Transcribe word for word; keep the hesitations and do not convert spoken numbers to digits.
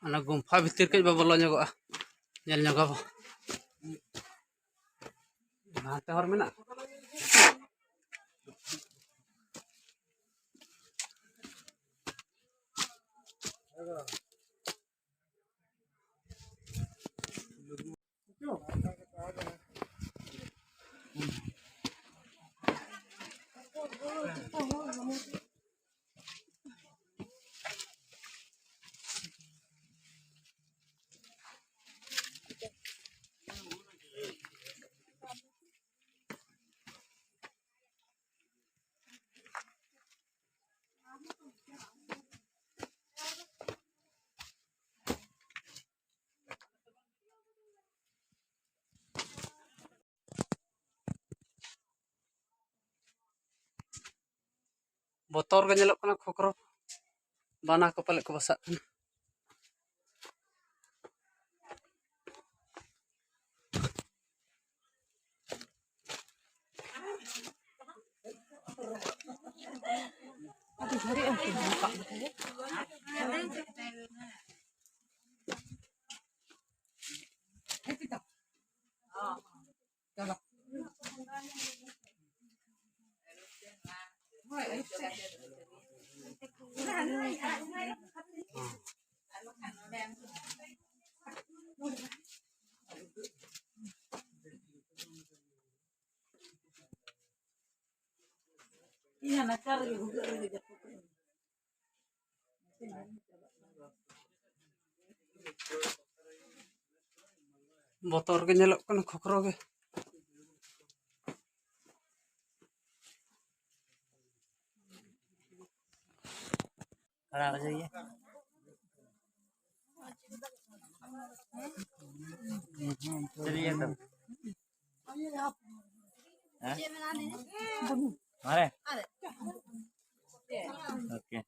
ᱚᱱᱟ ᱜᱩᱢᱯᱷᱟ ᱵᱷᱤᱛᱤᱨ ᱠᱟᱹᱡ ᱵᱚ ᱵᱚᱞᱚ ᱧᱚᱜᱚᱜᱼᱟ, ᱧᱮᱞ ᱧᱚᱜᱟᱵᱚ᱾ ᱦᱟᱱᱛᱮ ᱦᱚᱨ ᱢᱮᱱᱟᱜᱼᱟ᱾ ᱵᱚᱛᱚᱨ ᱜᱮ ᱧᱮᱞᱚᱜ ᱠᱟᱱᱟ ᱠᱷᱚᱠᱨᱚ᱾ ᱵᱟᱱᱟ ᱠᱚ ᱯᱟᱞᱮᱫ ᱠᱚ ᱵᱟᱥᱟᱜ ᱠᱟᱱᱟ᱾ ᱵᱚᱛᱚᱨ ᱜᱮ ᱧᱮᱞᱚᱜ ᱠᱟᱱᱟ ᱠᱷᱚᱠᱨᱚ ᱜᱮ᱾ ᱠᱷᱟᱲᱟ ᱦᱚ ᱡᱟᱭᱮ᱾ चलिए तब। हैं? मारे? ओके।